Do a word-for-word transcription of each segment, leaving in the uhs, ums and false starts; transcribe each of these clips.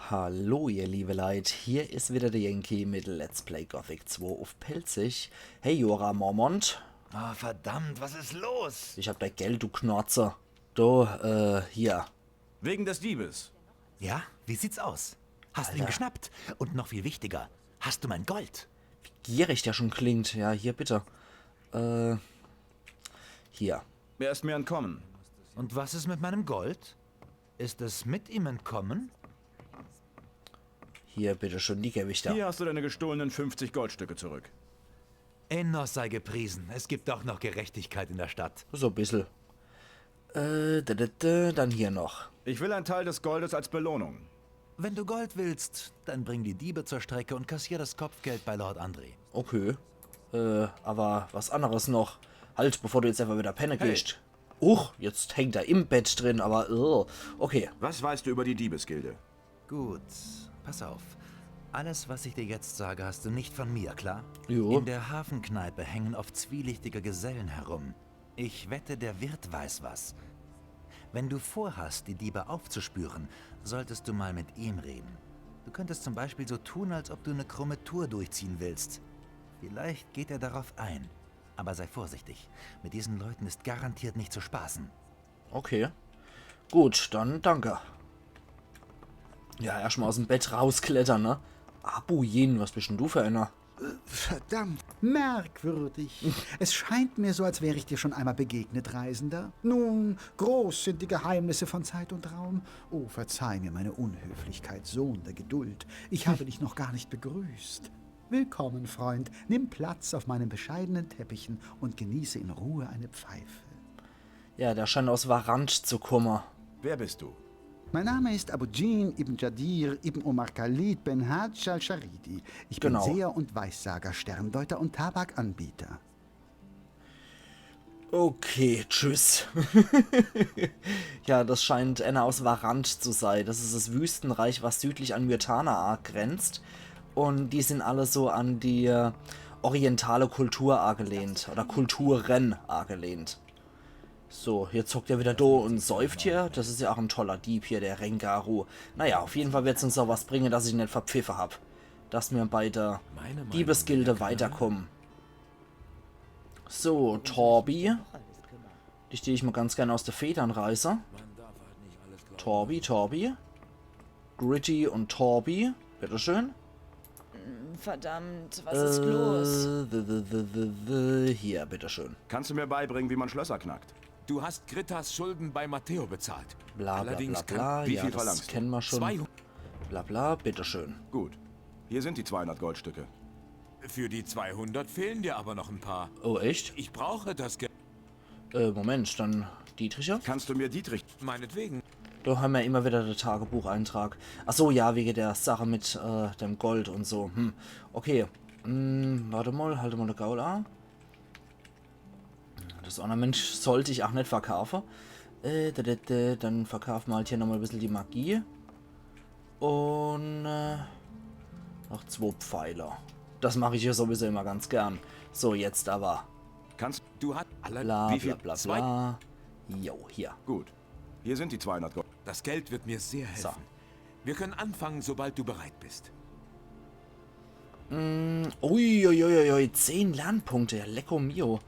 Hallo, ihr liebe Leit, hier is wieder der Yankee mit Let's Play Gothic zwei uff Pälzisch. Hey, Jorah Mormont. Oh, verdammt, was ist los? Ich hab dei Geld, du Knorze. Du, äh, hier. Wegen des Diebes. Ja, wie sieht's aus? Hast du ihn Alter. Geschnappt? Und noch viel wichtiger, hast du mein Gold? Wie gierig der schon klingt. Ja, hier bitte. Äh, hier. Er ist mir entkommen. Und was ist mit meinem Gold? Ist es mit ihm entkommen? Hier, bitteschön, die geb ich dir. Hier hast du deine gestohlenen fünfzig Goldstücke zurück. Innos sei gepriesen, es gibt doch noch Gerechtigkeit in der Stadt. So bissel. Äh, da, da, da, dann hier noch. Ich will einen Teil des Goldes als Belohnung. Wenn du Gold willst, dann bring die Diebe zur Strecke und kassier das Kopfgeld bei Lord André. Okay. Äh, aber was anderes noch. Halt, bevor du jetzt einfach wieder penne gehst. Uch, jetzt hängt er im Bett drin, aber, äh, okay. Was weißt du über die Diebesgilde? Gut, pass auf. Alles, was ich dir jetzt sage, hast du nicht von mir, klar? Jo. In der Hafenkneipe hängen oft zwielichtige Gesellen herum. Ich wette, der Wirt weiß was. Wenn du vorhast, die Diebe aufzuspüren, solltest du mal mit ihm reden. Du könntest zum Beispiel so tun, als ob du eine krumme Tour durchziehen willst. Vielleicht geht er darauf ein. Aber sei vorsichtig. Mit diesen Leuten ist garantiert nicht zu spaßen. Okay. Gut, dann danke. Ja, erstmal aus dem Bett rausklettern, ne? Abuyin, was bist denn du für einer? Verdammt, merkwürdig. Es scheint mir so, als wäre ich dir schon einmal begegnet, Reisender. Nun, groß sind die Geheimnisse von Zeit und Raum. Oh, verzeih mir meine Unhöflichkeit, Sohn der Geduld. Ich habe dich noch gar nicht begrüßt. Willkommen, Freund. Nimm Platz auf meinen bescheidenen Teppichen und genieße in Ruhe eine Pfeife. Ja, der scheint aus Varant zu kommen. Wer bist du? Mein Name ist Abujin ibn Jadir ibn Omar Khalid ben Hajj al-Sharidi. Ich Genau. Bin Seher und Weissager, Sterndeuter und Tabakanbieter. Okay, tschüss. Ja, das scheint einer aus Varant zu sein. Das ist das Wüstenreich, was südlich an Myrtana grenzt. Und die sind alle so an die äh, orientale Kultur angelehnt oder Kulturen angelehnt. So, jetzt hockt er wieder do und säuft hier. Das ist ja auch ein toller Dieb hier, der Rengaru. Naja, auf jeden Fall wird's uns auch was bringen, dass ich net verpfiffe hab. Dass mir bei der Diebesgilde weiterkommen. So, Torbi. Dich tät ich mal ganz gern aus de Federn reiße. Torbi, Torbi. Gritty und Torbi. Bitteschön. Verdammt, was ist los? Äh, w, w, w, w, w, hier, bitteschön. Kannst du mir beibringen, wie man Schlösser knackt? Du hast Grittas Schulden bei Matteo bezahlt. Bla bla Allerdings bla bla. kann Wie Ja, viel das verlangst du? Kennen wir schon. Zwei- Bla bla, bitteschön. Gut. Hier sind die zweihundert Goldstücke. Für die zweihundert fehlen dir aber noch ein paar. Oh, echt? Ich brauche das Geld. Äh, Moment, dann Dietricher? Kannst du mir Dietrich... Meinetwegen. Da haben wir immer wieder den Tagebucheintrag. Ach so, ja, wegen der Sache mit äh, dem Gold und so. Hm, okay. Hm, warte mal, halt mal de Gaul an. Das Ornament sollte ich auch net verkaufen. Äh, da, da, da, dann verkaufen wir halt hier nochmal ein bisschen die Magie. Und äh, noch zwei Pfeile. Das mache ich ja sowieso immer ganz gern. So, jetzt aber. Kannst du... Hat... Aller Bla Wie viel? bla bla Zwei- bla. Jo, hier. Gut. Hier sind die zweihundert Gold... Das Geld wird mir sehr helfen. So. Wir können anfangen, sobald du bereit bist. Mm, uiuiuiui, zehn Lernpunkte, ja, lecko mio.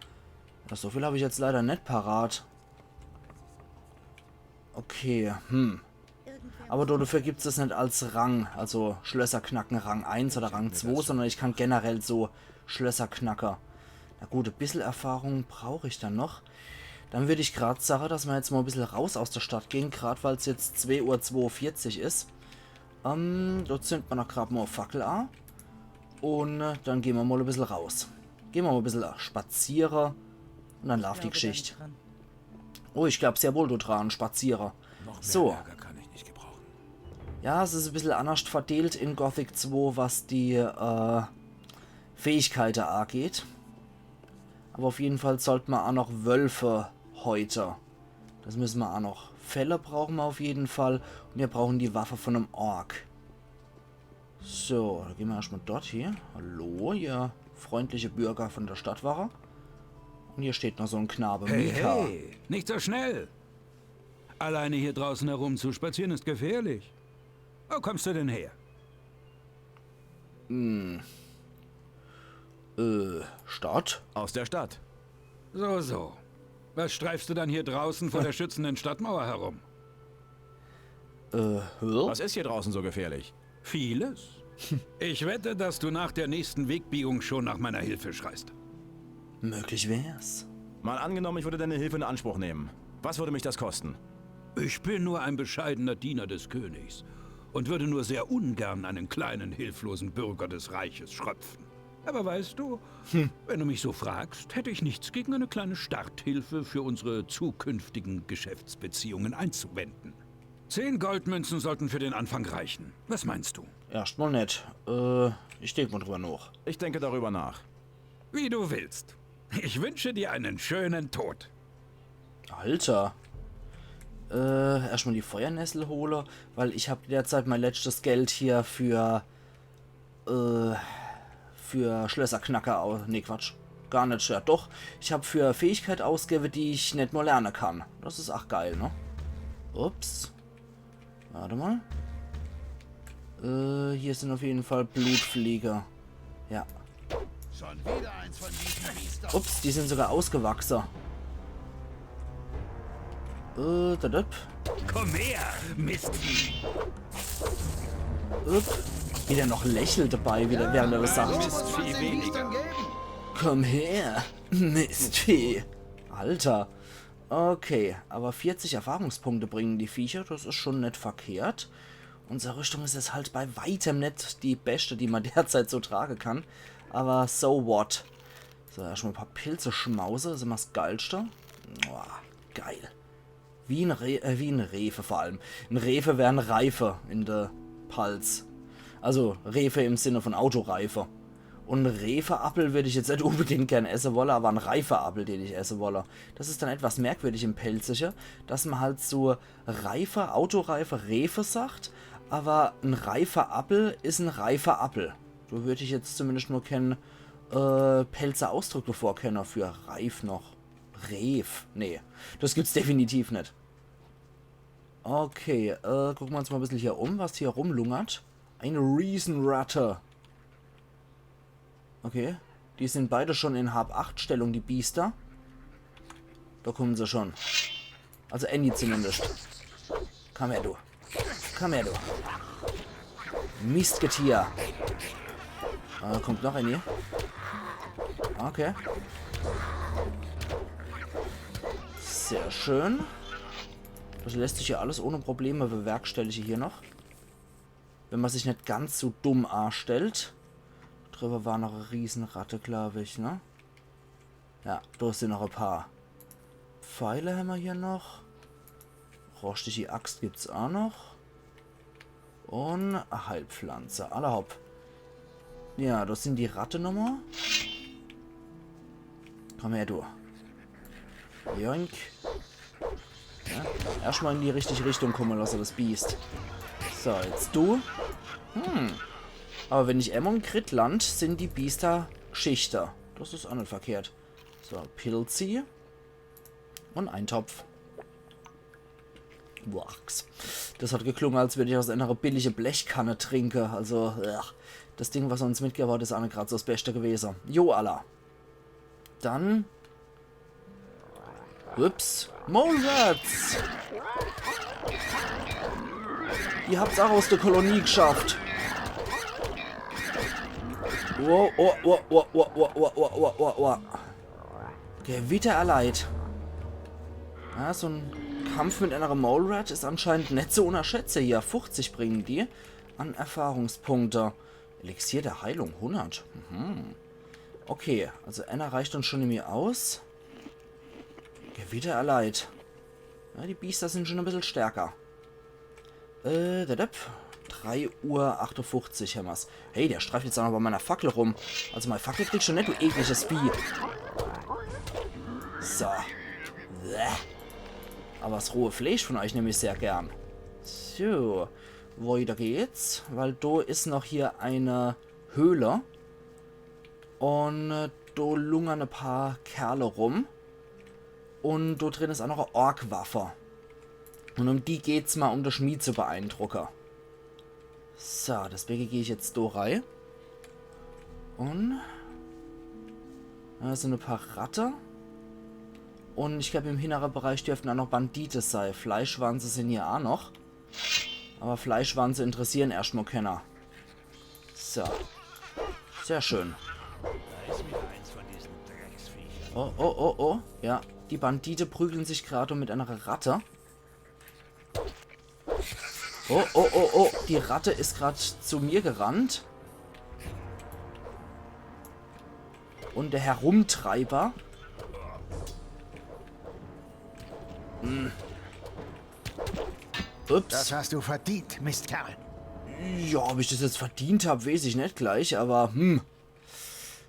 Ja, so viel habe ich jetzt leider net parat. Okay, hm. Aber do- dafür gibt's das net als Rang, also Schlösser knacken Rang eins oder Rang zwei, sondern ich kann generell so Schlösser knacken. Na gut, ein bisschen Erfahrung brauche ich dann noch. Dann würde ich grad sagen, dass wir jetzt mal ein bisschen raus aus der Stadt gehen, grad weil's jetzt zwei Uhr zweiundvierzig ist. Ähm, dort zünden wir noch grad mal eine Fackel an. Und äh, dann gehen wir mal ein bisschen raus. Gehen wir mal ein bisschen spazieren. Und dann läuft die Geschichte. Oh, ich glaub sehr wohl, du dran spazieren. Noch mehr So. Ärger kann ich nicht gebrauchen. Ja, es ist ein bisschen anders verteilt in Gothic zwei, was die äh, Fähigkeiten angeht. Aber auf jeden Fall sollten wir auch noch Wölfe häuten. Das müssen wir auch noch. Felle brauchen wir auf jeden Fall. Und wir brauchen die Waffe von einem Ork. So, dann gehen wir erstmal dort hin. Hallo, ihr freundliche Bürger von der Stadtwache. Und hier steht noch so ein Knabe. Hey, Mika. Hey, nicht so schnell! Alleine hier draußen herumzuspazieren ist gefährlich. Wo kommst du denn her? Hm. Äh, Stadt? Aus der Stadt. So, so. Was streifst du dann hier draußen vor der schützenden Stadtmauer herum? Äh, hä? Was ist hier draußen so gefährlich? Vieles. Ich wette, dass du nach der nächsten Wegbiegung schon nach meiner Hilfe schreist. Möglich wär's. Mal angenommen, ich würde deine Hilfe in Anspruch nehmen. Was würde mich das kosten? Ich bin nur ein bescheidener Diener des Königs und würde nur sehr ungern einen kleinen, hilflosen Bürger des Reiches schröpfen. Aber weißt du, wenn du mich so fragst, hätte ich nichts gegen eine kleine Starthilfe für unsere zukünftigen Geschäftsbeziehungen einzuwenden. Zehn Goldmünzen sollten für den Anfang reichen. Was meinst du? Erschtmal net. Äh, ich denk mal drüber noch. Ich denke darüber nach. Wie du willst. Ich wünsche dir einen schönen Tod. Alter. Äh, erschtmal die Feuernessel hole, weil ich hab derzeit mein letztes Geld hier für, äh, für Schlösserknacker aus. Nee, Quatsch. Gar net, ja doch. Ich hab für Fähigkeit ausgebe, die ich net mal lerne kann. Das is ach geil, ne? Ups. Warte mal. Äh, hier sind auf jeden Fall Blutflieger. Ja. Schon wieder eins von diesen Biestern. Ups, die sind sogar ausgewachse. Äh, da, da. Komm her, Mistvieh. Upp. Wie der noch lächelt dabei, wie der, während er das sagt. Mistvieh weniger. Komm her, Mistvieh. Alter. Okay, aber vierzig Erfahrungspunkte bringen die Viecher, das is schon net verkehrt. Unsere Rüstung is jetzt halt bei weitem net die beste, die man derzeit so tragen kann. Aber so what? So, erschtmal e paar Pilze schmause, das is immer das Geilste. Boah, geil. Wie en Re äh, wie en Refe vor allem. En Refe wär en Reife in der Palz. Also Refe im Sinne von Autoreife. Und en Refe-Appel würd ich jetzt net unbedingt gern esse wolle, aber en Reife-Appel, den ich esse wolle. Das is dann etwas merkwürdig im Pälzische, dass man halt so Reife, Autoreife, Refe sagt, aber en Reife-Appel is en Reife-Appel. Do würd ich jetzt zumindest nur kein äh, Pälzer Ausdruck davor kenne für reif noch. Reef. Nee, das gibt's definitiv net. Okay, äh, gucken wir uns mal ein bisschen hier um, was hier rumlungert. Eine Riesenratte. Okay, die sind beide schon in Hab-acht-Stellung, die Biester. Da kommen sie schon. Also Annie zumindest. Komm her, du. Komm her, du. Mistgetier. Ah, kommt noch eine. Okay. Sehr schön. Das lässt sich ja alles ohne Probleme bewerkstellige hier noch. Wenn man sich net ganz so dumm anstellt. Drüber war noch e Riesenratte, glaub ich, ne? Ja, do sind noch e paar. Pfeile hämmer hier noch. Roschtige Axt gibt's auch noch. Und e Heilpflanze. Alla hopp. Ja, das sind die Ratte nochmal. Komm her, du. Joink. Ja, erstmal in die richtige Richtung kommen lassen, das Biest. So, jetzt du. Hm. Aber wenn ich emol en Crit land, sind die Biester Geschichte. Das is auch net verkehrt. So, Pilzi. Und Eintopf. Boah, das hat geklungen, als würd ich aus einer billige Blechkanne trinke. Also, ugh. Das Ding, was er uns mitgebracht hat, is auch net grad so das Beste gewese. Jo, alla. Dann. Ups. Mole Rats! Ihr habt's auch aus der Kolonie geschafft. Wow, oh, oh, oh. Gewitter erleid. Ja, so en Kampf mit einer Mole Rat is anscheinend net zu unterschätze hier. Fuchzig bringen die an Erfahrungspunkte. Elixier der Heilung, hundert. Mhm. Okay, also einer reicht uns schon irgendwie aus. Gewitter erleid. Ja, die Biester sind schon e bissel stärker. Äh, dadap. Drei Uhr achtundfünfzig hämmer's. Hey, der streift jetzt auch noch bei meiner Fackel rum. Also meine Fackel kriegst du net, du ekliges Vieh. So. Bäh. Aber das rohe Fleisch von euch nehm ich sehr gern. So. Weiter geht's, weil do is noch hier eine Höhle. Und äh, do lungern e paar Kerle rum. Und do drin is auch noch e Orkwaffe. Und um die geht's mal, um de Schmied zu beeindrucke. So, deswege geh ich jetzt do rei. Un do sin e paar Ratte. Un ich glaab, im hinnere Bereich dürften aa noch Bandite sei. Fleischwanze sin hier aa noch. Awwer Fleischwanze interessieren erscht mol kenner. So. Sehr schön. Oh, oh, oh, oh. Ja, die Bandite prügeln sich grad mit ener Ratte. Oh, oh, oh, oh. Die Ratte is grad zu mir gerannt. Un der Herumtreiber. Hm. Ups. Das hast du verdient, Mistkerl. Ja, ob ich das jetzt verdient hab, weeß ich net gleich, awwer hm.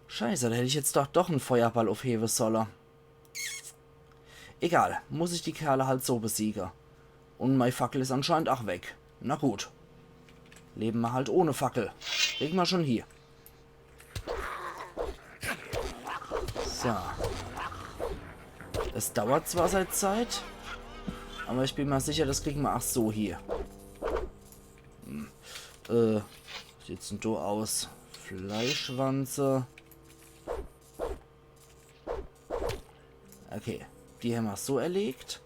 Scheiße, do hätt ich jetzt doch, doch en Feuerball uffhewe solle. Egal, muss ich die Kerle halt so besiege. Un mei Fackel is anscheinend ach weg. Na gut. Lebe mer halt ohne Fackel. Kriege mer schon hie. So. Es dauert zwar sei Zeit, awwer ich bin mer sicher, das kriege mer ach so hie. Hm. Äh, sieht's denn do aus? Fleischwanze. Okay, die hämmer so erlegt.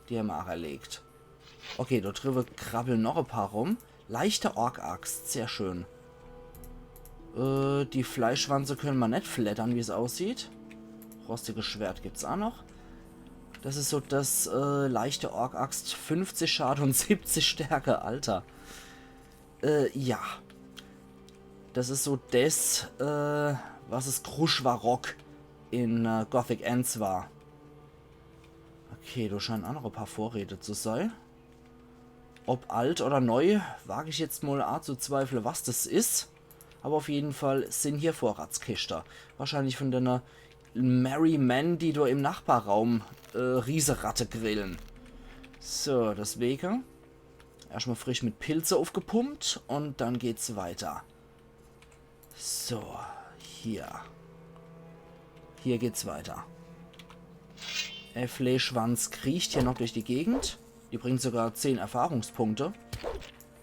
Die hämmer ach erlegt. Okay, do driwwe krabbeln noch e paar rum. Leichte Ork-Axt, sehr schön. Äh, die Fleischwanze kenne mer net fleddere, wie's aussieht. Rostiges Schwert gibt's ach noch. Das is so das, äh, leichte Ork-Axt, fünfzig Schade un siebzig Stärke, Alter. Äh, ja. Das is so des, äh, was es Kruschwarok in, äh, Gothic eens war. Okay, do scheinen ach noch e paar Vorräte zu sei. Ob alt oder neu, wag ich jetzt mol anzuzweifle, was das is. Awwer uff jeden Fall sin hier Vorratskischte. Wahrscheinlich vun denne Merry Men, die do im Nachbarraum, äh, Rieseratte grillen. So, deswege erscht mol frisch mit Pilze uffgepumpt un dann geht's weiter. So, hier. Hier geht's weiter. Äh, Fleischwanz kriecht hier noch durch die Gegend. Die bringt sogar zehn Erfahrungspunkte.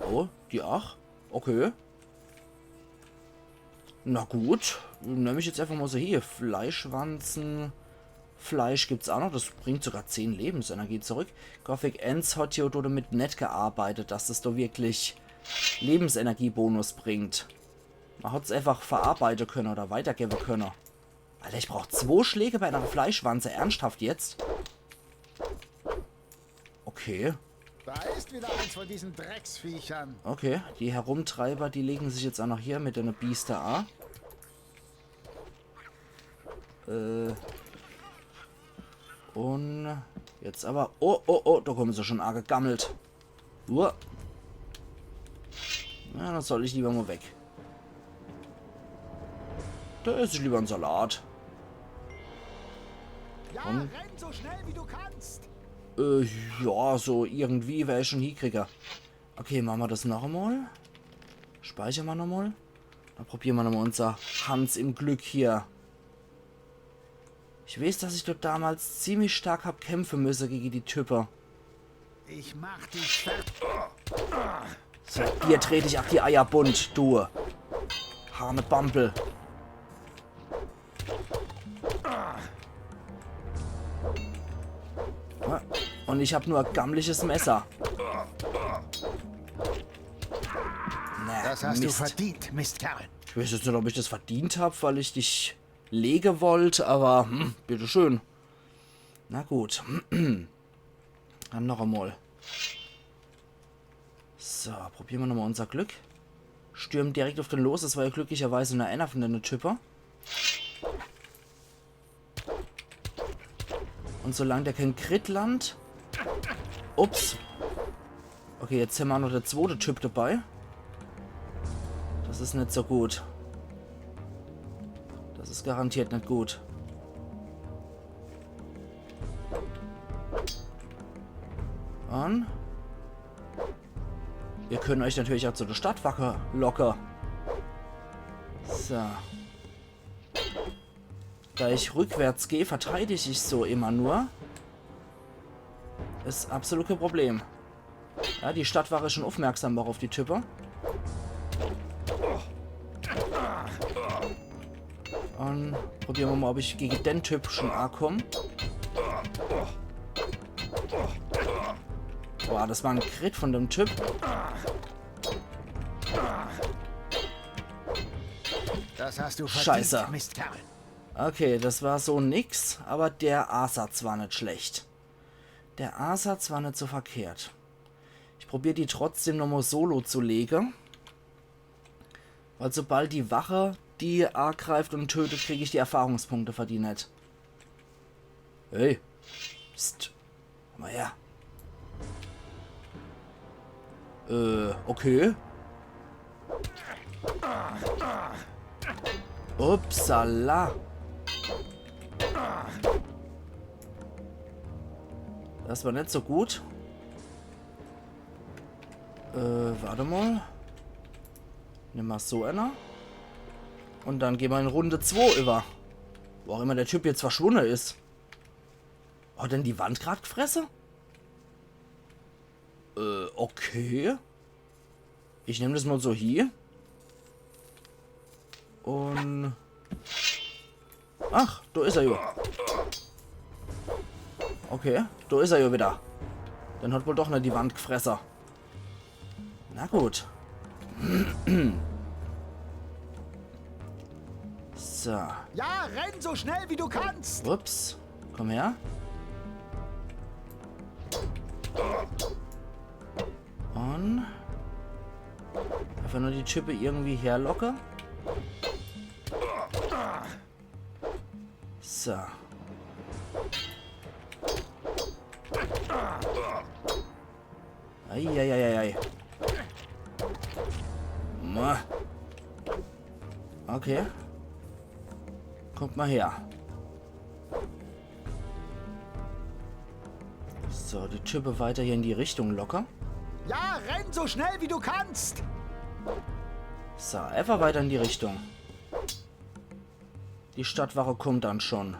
Oh, die ach. Okay. Na gut, nemm ich jetzt einfach mol so hie. Fleischwanzen. Fleisch gibt's ach noch. Das bringt sogar zehn Lebensenergie zurück. Gothic eens hat hier do damit net gearbeitet, dass das do wirklich Lebensenergiebonus bringt. Mer hat's einfach verarbeite könne oder weitergebe könne. Alter, ich brauch zwo Schläge bei ener Fleischwanze. Ernsthaft jetzt? Okay. Da ist wieder eins von diesen Drecksviechern. Okay, die Herumtreiber, die legen sich jetzt ach noch hier mit denne Biester a. Äh. Un jetzt awwer. Oh, oh, oh, do kommen se schon agegammelt. Uah. Na, do soll ich liewer mol weg. Do ess ich liewer en Salat. Ja, renn so schnell wie du kannst. Äh, ja, so irgendwie wer ich schon hiekriege. Okay, mache mer das noch emol. Speichere mer noch emol. Dann probiere mer noch emol unser Hans im Glück hier. Ich weeß, dass ich dort damals ziemlich stark hab kämpfe müsse gege die Type. Ich mach dich fertig. So, dir tret ich ach die Eier bunt, du Hanebambel. Ja, un ich hab nur e gammliches Messer. Na, das hast Mist. Du verdient, Mistkerl. Ich weeß jetzt net, ob ich das verdient hab, weil ich dich lege wollt, awwer, hm, bitteschön. Na gut. Dann noch emol. So, probiere mer noch mol unser Glück. Stürmt direkt uff den los. Das war ja glücklicherweise nur ener vun denne Type. Un solang der kein Crit landt. Ups. Okay, jetzt hämmer noch de zwote Typ dabei. Das is net so gut. Das is garantiert net gut. Un wir können euch natürlich ach zu de Stadtwache locke. So. Da ich rückwärts geh, verteidig ich so immer nur. Is absolut kein Problem. Ja, die Stadtwache is schon uffmerksam ach uff die Type. Un probiere mer mol, ob ich gege den Typ schon akomm. Boah, das war en Crit von dem Typ. Das hast du verdient, Scheiße. Mistkerl. Okay, das war so nix, aber der Asatz war net schlecht. Der Asatz war net so verkehrt. Ich probier die trotzdem nochmol solo zu lege. Weil sobald die Wache die agreift un tötet, krieg ich die Erfahrungspunkte für die net. Hey. Psst. Komm mol her. Äh, okay. Upsala. Das war net so gut. Äh, wart emol. Nimm mol so einer. Un dann gehn mer in Runde zwo iwwer. Wo ach immer der Typ jetzt verschwunne is. Hat denn die Wand grad gfresse? Äh, okay. Ich nemm das mol so hie. Un... Ach, do is er jo. Okay, do is er jo wieder. Dann hat wohl doch net die Wand gfresse. Na gut. So. Ja, renn so schnell wie du kannst. Ups. Komm her. Un... Einfach nur die Type irgendwie herlocke. So. Eieieiei. Ma. Okay. Kommt mol her. So, die Type weiter hier in die Richtung locke. Ja, renn so schnell wie du kannst. So, einfach weiter in die Richtung. Die Stadtwache kommt dann schon.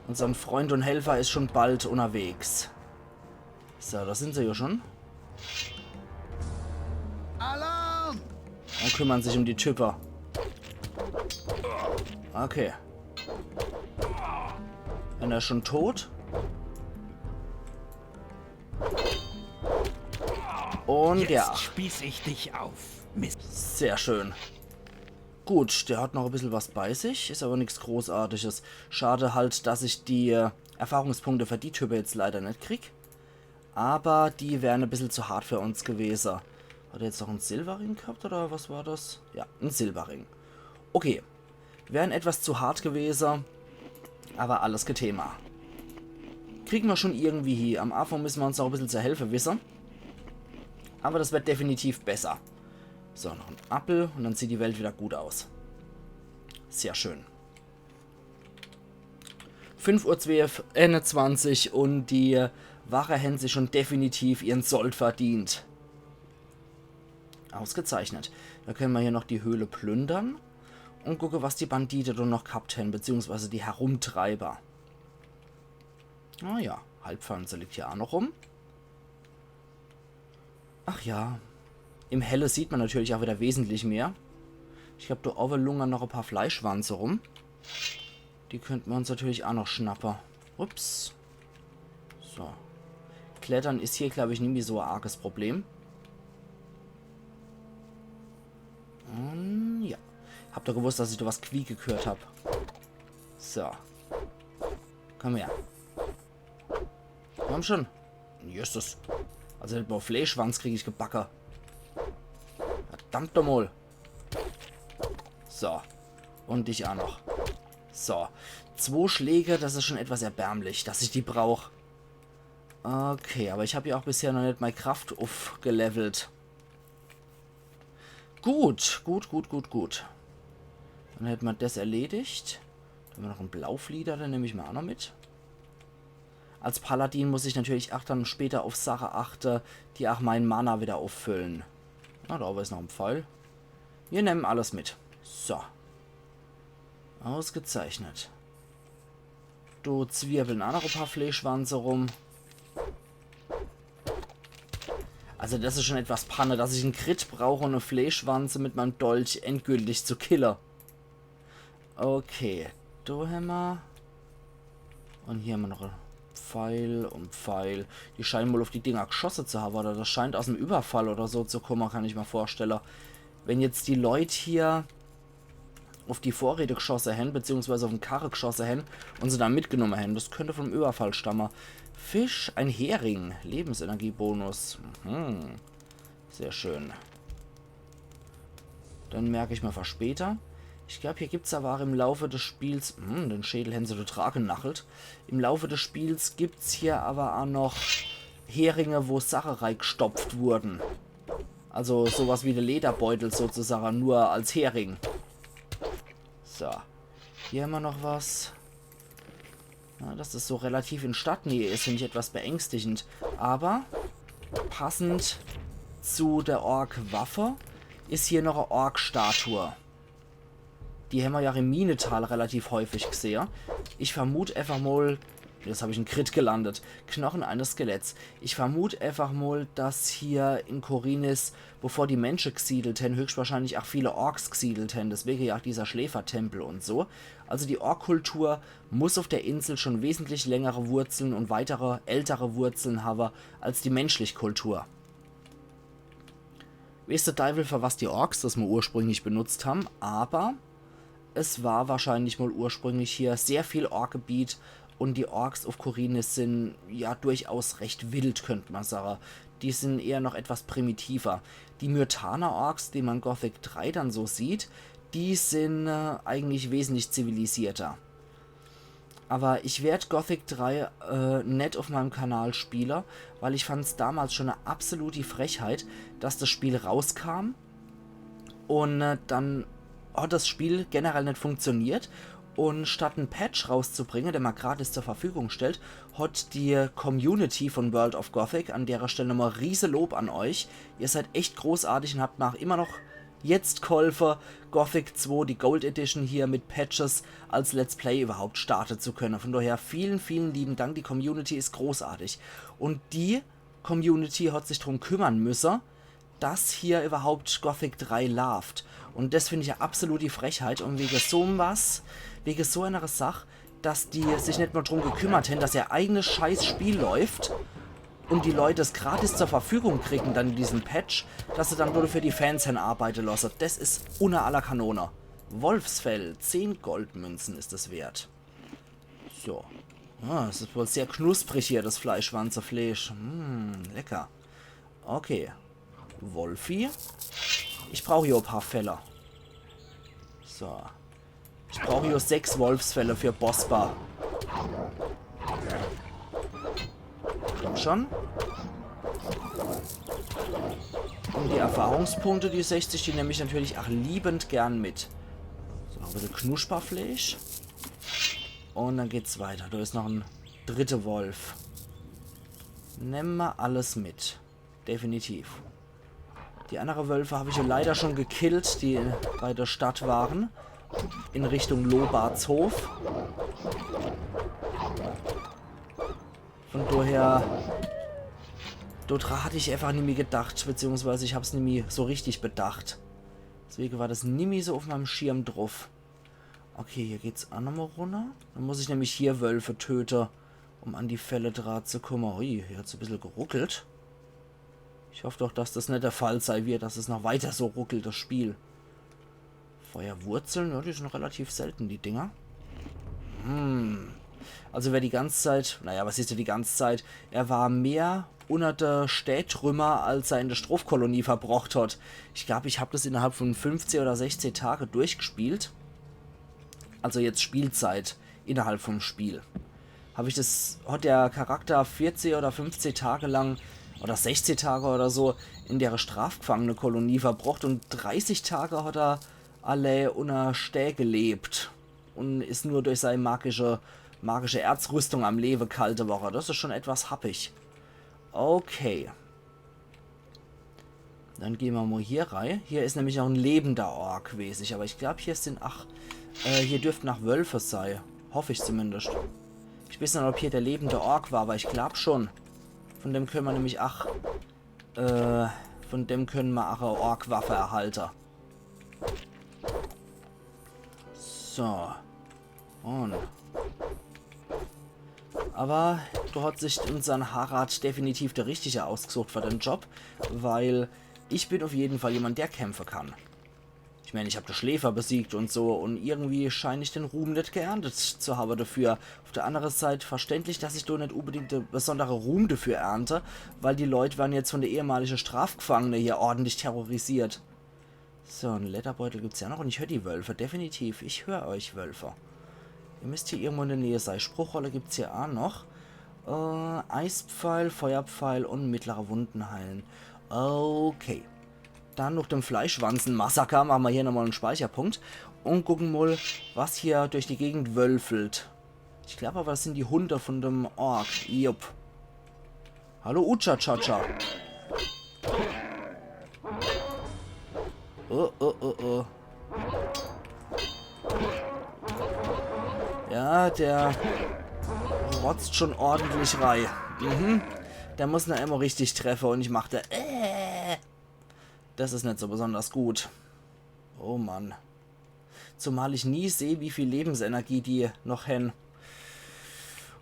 Unsern Freund un Helfer is schon bald unnerwegs. So, do sin se jo schon. Alarm! Un kümmern sich um die Type. Okay. Einer is schon tot. Un ja. Jetzt spieß ich dich auf, Mist. Sehr schön. Gut, der hat noch e bissel was bei sich, is aber nix Großartiges. Schade halt, dass ich die äh, Erfahrungspunkte für die Type jetzt leider net krieg. Aber die wären e bissel zu hart für uns gewese. Hat er jetzt noch en Silberring gehabt, oder was war das? Ja, en Silberring. Okay. Wären etwas zu hart gewese. Aber alles kee Thema. Kriegen mer schon irgendwie hie. Am Anfang müssen mer uns noch e bissel zu helfe wisse. Aber das wird definitiv besser. So, noch en Appel un dann sieht die Welt wieder gut aus. Sehr schön. Fünf Uhr zwölf, einundzwanzig un die Wache hän sich schon definitiv ihren Sold verdient. Ausgezeichnet. Do können mer hier noch die Höhle plündern un gucke, was die Bandite do noch gehabt hän, beziehungsweise die Herumtreiber. Ah ja, Halbpflanze liegt hier ach noch rum. Ach ja. Im Helle sieht mer natürlich ach wieder wesentlich mehr. Ich glaub, do owwe lungern noch e paar Fleischwanze rum. Die könnt mer uns natürlich ach noch schnappe. Ups. So. Klettern is hier, glaub ich, nimmi so e arges Problem. Un ja. Hab doch gewusst, dass ich do was quieke gehört hab. So. Komm her. Komm schon. Jesses. Also net mol Fleischwanz krieg ich gebacke. Verdammt doch mol. So. Un dich ach noch. So. Zwo Schläge, das is schon etwas erbärmlich, dass ich die brauch. Okay, aber ich hab ja ach bisher noch net mei Kraft uffgelevelt. Gut, gut, gut, gut, gut. Dann hätt mer das erledigt. Do hän mer noch en Blauflieder, den nemm ich mer ach noch mit. Als Paladin muss ich natürlich ach dann später uff Sache achte, die ach mein Mana wieder uffüllen. Na, do owwe is noch en Pfeil. Mir nemmen alles mit. So. Ausgezeichnet. Do zwirbeln ach noch e paar Fleischwanze rum. Also das is schon etwas Panne, dass ich en Crit brauch, um e Fleischwanze mit meim Dolch endgültig zu kille. Okay, do hämmer. Un hier hämmer noch e Pfeil un Pfeil. Die scheinen wohl uff die Dinger gschosse zu hawwe, oder das scheint aus em Überfall oder so zu kumme, kann ich mer vorstelle. Wenn jetzt die Leut hier uff die Vorräte gschosse hän, beziehungsweise uff de Karre gschosse hän un se dann mitgenumme hän, das könnt vum Überfall stamme. Fisch, ein Hering, Lebensenergiebonus. Mhm. Sehr schön. Dann merk ich mer fer später. Ich glaub, hier gibt's awwer ach im Laufe des Spiels, hm, den Schädel hän se do dra genachelt. Im Laufe des Spiels gibt's hier awwer ach noch Heringe, wo Sache reigstopft wurden. Also sowas wie de Lederbeutel sozusage, nur als Hering. So. Hier hämmer noch was. Ja, dass das so relativ in Stadtnähe is, find ich etwas beängstigend. Awwer passend zu der Ork-Waffe is hier noch e Ork-Statue. Die hämmer ja im Minetal relativ häufig gsehe. Ich vermut einfach mol, jetzt hab ich en Crit gelandet. Knochen eines Skeletts. Ich vermut einfach mol, dass hier in Khorinis, bevor die Mensche gsiedelt hän, höchstwahrscheinlich ach viele Orks gsiedelt hän. Deswege ja ach dieser Schläfertempel un so. Also die Ork-Kultur muss uff der Insel schon wesentlich längere Wurzeln un weitere, ältere Wurzeln hawwe als die menschlich Kultur. Weeß de Deiwel, fer was die Orks das mol ursprünglich benutzt hän, awwer es war wahrscheinlich mol ursprünglich hier sehr viel Orkgebiet un die Orks uff Khorinis sin ja durchaus recht wild, könnt mer sage. Die sin eher noch etwas primitiver. Die Myrtaner Orks, die mer in Gothic drei dann so sieht, die sin, äh, eigentlich wesentlich zivilisierter. Awwer ich werd Gothic drei, äh, net uff meim Kanal spiele, weil ich fand's damals schon e absoluti Frechheit, dass das Spiel rauskam un, äh, dann hat das Spiel generell net funktioniert. Un statt en Patch rauszubringe, der mer gratis zur Verfügung stellt, hat die Community von World of Gothic, an dere Stell nochmol riese Lob an euch. Ihr seid echt großartig un habt mer ach immer noch jetzt gholfe, Gothic zwei, die Gold Edition hier mit Patches als Let's Play überhaupt starte zu könne. Von daher vielen, vielen lieben Dank. Die Community is großartig. Un die Community hat sich drum kümmern müsse, dass hier überhaupt Gothic drei laaft. Un das find ich e absoluti Frechheit. Un wege so was, wege so ener Sach, dass die sich net mol drum gekümmert hän, dass ihr eigenes Scheißspiel läuft un die Leut es gratis zur Verfügung kriegen dann in diesem Patch, dass se dann nur für die Fans hän arbeite losse. Das is unner aller Kanone. Wolfsfell, zehn Goldmünzen is es wert. So. Ah, es is wohl sehr knusprig hier, das Fleischwanzefleisch. Mm, lecker. Okay. Wolfi. Ich brauch hier e paar Felle. So. Ich brauch hier sechs Wolfsfelle für Bosper. Komm schon. Un die Erfahrungspunkte, die sechzig, die nemm ich natürlich ach liebend gern mit. So, noch e bissel Knusperfleisch. Un dann geht's weiter. Do is noch en dritte Wolf. Nemm mer alles mit. Definitiv. Die annere Wölfe hab ich jo leider schon gekillt, die bei der Stadt waren. In Richtung Lobartshof. Von daher, dort hatt ich einfach nimmi gedacht, beziehungsweise ich hab's nimmi so richtig bedacht. Deswege war das nimmi so uff meinem Schirm druff. Okay, hier geht's ach nochmol runner. Dann muss ich nämlich hier Wölfe töte, um an die Felle dra zu kumme. Ui, hier hat's e bissel geruckelt. Ich hoff doch, dass das net der Fall sei wird, dass es noch weiter so ruckelt, das Spiel. Feuerwurzeln, ja, die sin relativ selten, die Dinger. Hm. Also wer die ganze Zeit, naja, was is denn die ganze Zeit? Er war mehr unner de Stäätrümmer, als er in der Strofkolonie verbrocht hat. Ich glaub, ich hab das innerhalb von fünfzehn oder sechzehn Tage durchgespielt. Also jetzt Spielzeit innerhalb vom Spiel. Hab ich das, hat der Charakter vierzehn oder fünfzehn Tage lang oder sechzehn Tage oder so in der Strafgefangenenkolonie verbrocht und dreißig Tage hat er allee unner Stää gelebt und is nur durch sei magische, magische Erzrüstung am Lewe ghalte worre. Das is schon etwas happig. Okay. Dann gehn mer mol hier rei. Hier is nämlich noch en lebender Ork wesig, aber ich glaub, hier sin, ach, äh, hier dürften ach Wölfe sei. Hoff ich zumindest. Ich weeß net, ob hier der lebende Ork war, aber ich glaub schon. Von dem könne mer nämlich ach Äh, von dem könne mer ach e Ork-Waffe erhalte. So. Und. Aber do hat sich unsern Harad definitiv der Richtige ausgesucht für den Job, weil ich bin auf jeden Fall jemand, der kämpfe kann. Ich mein, ich hab de Schläfer besiegt und so und irgendwie schein ich den Ruhm net geerntet zu habe dafür. Auf der andere Seit verständlich, dass ich do net unbedingt de besondere Ruhm dafür ernte, weil die Leut werden jetzt von de ehemalige Strafgefangene hier ordentlich terrorisiert. So, en Lederbeutel gibt's ja noch und ich hör die Wölfe, definitiv. Ich hör euch, Wölfe. Ihr müsst hier irgendwo in der Nähe sei. Spruchrolle gibt's hier ach noch. Äh, Eispfeil, Feuerpfeil und mittlere Wunden heilen. Okay. Dann noch dem Fleischwanzen-Massaker mache mer hier nochmal en Speicherpunkt und gucken mal, was hier durch die Gegend wölfelt. Ich glaub aber, das sind die Hunde von dem Ork. Jupp. Hallo, Ucha-Cha-Cha. Oh, oh, oh, oh. Ja, der rotzt schon ordentlich rei. Mhm. Der muss nur immer richtig treffe und ich mach da, äh. Das is net so besonders gut. Oh Mann. Zumal ich nie seh, wie viel Lebensenergie die noch hän.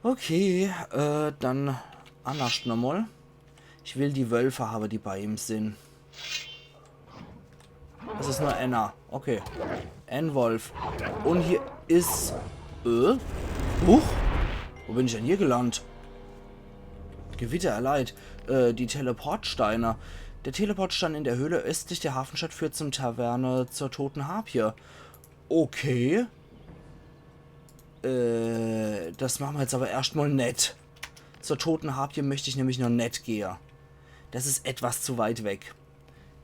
Okay, äh, dann annerscht nochmal. Ich will die Wölfe habe, die bei ihm sin. Das is nur enner. Okay. En Wolf. Und hier is, äh? Huch? Wo bin ich denn hier gelandet? Gewitter erleidet. Äh, die Teleportsteine. Der Teleportstein in der Höhle östlich der Hafenstadt führt zum Taverne zur Toten Harpie. Okay. Äh, das mache mer jetzt aber erscht mal net. Zur Toten Harpie möcht ich nämlich noch net gehe. Das is etwas zu weit weg.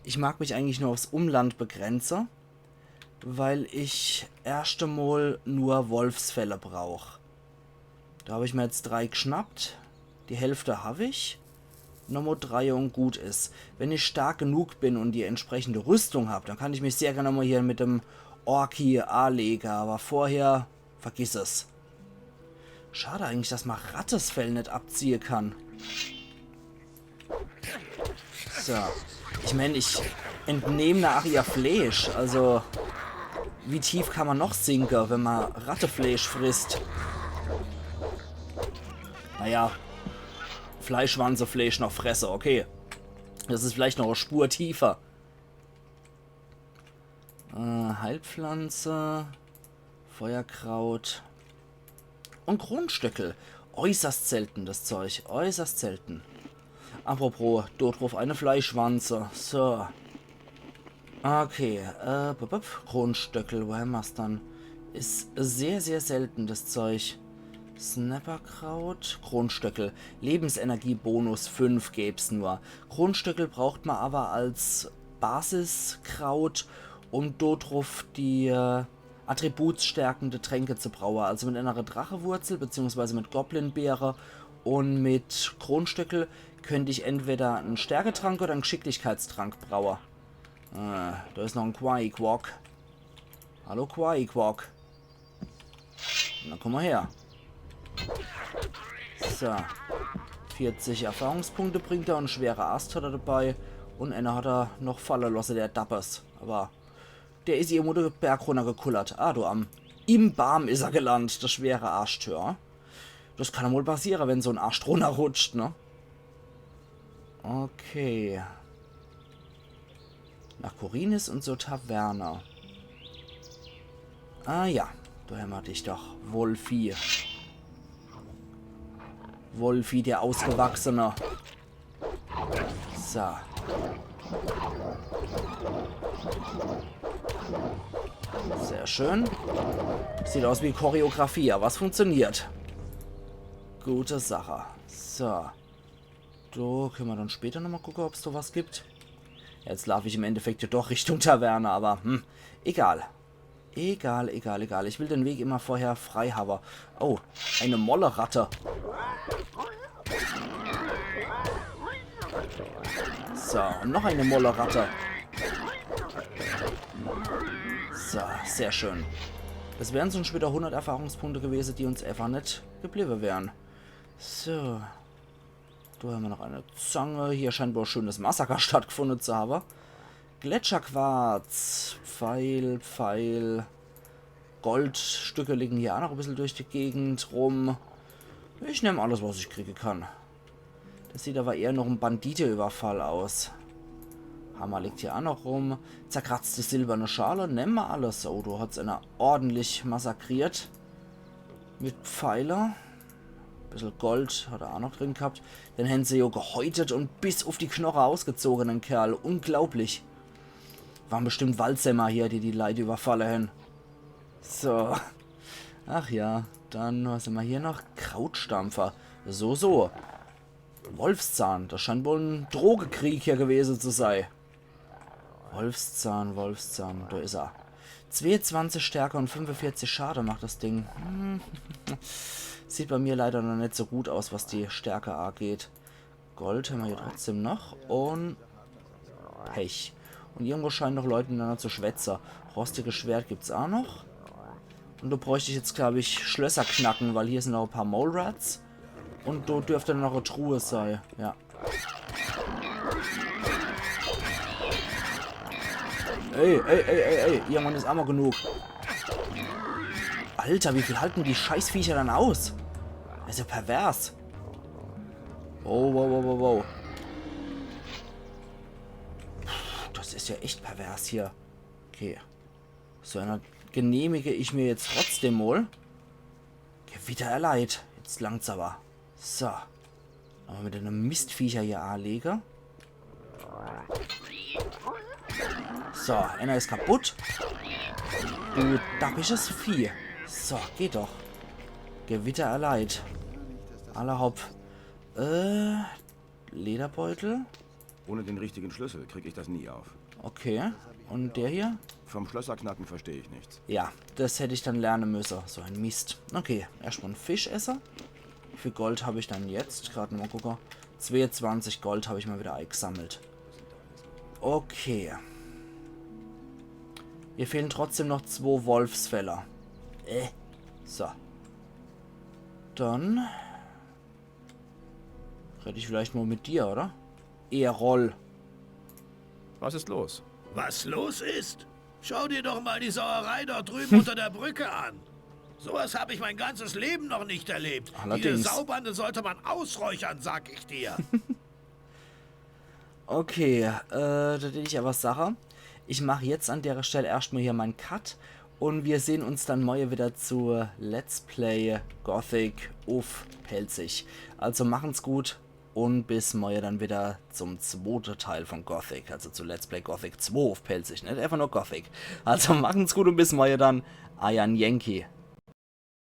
Ich mag mich eigentlich nur aufs Umland begrenze, weil ich erscht emol nur Wolfsfelle brauch. Da hab ich mir jetzt drei geschnappt. Die Hälfte hab ich. Nochmal drei und gut is. Wenn ich stark genug bin und die entsprechende Rüstung hab, dann kann ich mich sehr gerne mal hier mit dem Orki anlege. Aber vorher vergiss es. Schade eigentlich, dass man Rattes Fell net abziehe kann. So. Ich mein, ich entnehm ner ach ihr Fleisch. Also, wie tief kann man noch sinke, wenn man Rattefleisch frisst? Naja, Fleischwanzefleisch noch fresse, okay. Das is vielleicht noch e Spur tiefer. Äh, Heilpflanze, Feuerkraut und Kronstöckel. Äußerst selten, das Zeug. Äußerst selten. Apropos, dort druff eine Fleischwanze. So. Okay, äh, bup, bup. Kronstöckel, wo hämmer's dann? Is sehr, sehr selten, das Zeug. Snapperkraut, Kronstöckel. Lebensenergie-Bonus fünf gäb's nur. Kronstöckel braucht man aber als Basiskraut, um dort druff die, äh, attributsstärkende Tränke zu braue. Also mit einer Drachewurzel beziehungsweise mit Goblinbeere und mit Kronstöckel könnt ich entweder en Stärketrank oder en Geschicklichkeitstrank braue. Äh, da is noch en Quaquag. Hallo Quaquag. Na, komm mal her. So. Vierzig Erfahrungspunkte bringt er und schwere Ast hat er dabei. Und einer hat er noch falle losse, der Dappers. Aber der is irgendwo de Berg runnergekullert. Ah, du am. Im Baam is er gelandet, der schwere Arscht, ja. Das kann wohl passiere, wenn so en Arscht runnerrutscht, ne? Okay. Nach Khorinis und zur Taverne. Ah ja, da hämmer dich doch, Wolfi. Wolfi, der Ausgewachsene. So. Sehr schön. Sieht aus wie Choreografie, aber es funktioniert. Gute Sache. So. Do könne mer dann später nochmal gucke, ob's do was gibt. Jetzt laaf ich im Endeffekt ja doch Richtung Taverne, aber hm, egal. Egal, egal, egal. Ich will den Weg immer vorher frei habe. Oh, eine Molleratte. So, und noch eine Molleratte. So, sehr schön. Das wären schon wieder hundert Erfahrungspunkte gewesen, die uns einfach net geblieben wären. So. Do hämmer noch e Zang. Hier scheint wohl e schönes Massaker stattgefunde zu hawwe. Gletscherquarz. Pfeil, Pfeil. Goldstücke liegen hier aa noch e bissel durch die Gegend rum. Ich nemm alles, was ich kriege kann. Das sieht awwer eher noch en Banditeüberfall aus. Hammer liegt hier aa noch rum. Zerkratzte silberne Schale. Nemme mer alles. Oh, do hat's ener ordentlich massakriert. Mit Pfeile. Bissel Gold hat er aa noch drin gehabt. Den hän se jo gehäutet un bis uff die Knoche ausgezoge, den Kerl. Unglaublich. Waren bestimmt Waldsämmer hier, die die Leit überfalle hän. So. Ach ja, dann, was hämmer hier noch? Krautstampfer. So, so. Wolfszahn, das scheint wohl en Drogekrieg hier gewese zu sei. Wolfszahn, Wolfszahn, do is er. Zweeunzwanzig Stärke un fünfevierzig Schade macht das Ding. Hm. Sieht bei mir leider noch net so gut aus, was die Stärke ageht. Gold hämmer hier trotzdem noch. Un Pech. Un irgendwo scheinen noch Leit mitenanner zu schwätze. Rostiges Schwert gibt's aa noch. Un do bräucht ich jetzt, glaab ich, Schlösser knacke, weil hier sin noch e paar Mole Rats. Un do dürft noch e Truhe sei. Ja. Ey, ey, ey, ey, ey. Irgendwann is aa mol genug. Alter, wie viel halten die Scheißviecher dann aus? Das is jo pervers. Wow, wow, wow, wow, wow. Puh, das is jo echt pervers hier. Okay. So ener genehmige ich mir jetzt trotzdem mol. Gewitter erleid. Jetzt langt's awwer. So. Nochmol mit ener Mistviecher hier aalege. So, ener is kaputt. Du dappisches Vieh. So, geht doch. Gewitter erleid. Alla hopp. Äh, Lederbeutel. Ohne den richtigen Schlüssel krieg ich das nie auf. Okay. Un der hier? Vom Schlösserknacken versteh ich nichts. Ja, das hätt ich dann lerne müsse. So en Mist. Okay, erscht mol en Fisch esse. Wie viel Gold hab ich dann jetzt? Grad nochmol gucke. Zweeunzwanzig Gold hab ich mol wieder eigesammelt. Okay. Mir fehlen trotzdem noch zwo Wolfsfelle. Äh. So. Dann red ich vielleicht mol mit dir, oder? Errol. Was ist los? Was los ist? Schau dir doch mal die Sauerei dort drüben unter der Brücke an. Sowas hab ich mein ganzes Leben noch nicht erlebt. Allerdings. Diese Saubande sollte man ausräuchern, sag ich dir. Okay, äh, do deet ich awwer sache, ich mach jetzt an dere Stell erscht mol hier mein Cut un mir sehn uns dann morje wieder zu Let's Play Gothic uff Pälzisch. Also machen's gut un bis morje dann wieder zum zwote Teil von Gothic, also zu Let's Play Gothic zwo uff Pälzisch, net einfach nur Gothic. Also machen's gut un bis morje dann, eier Yankee.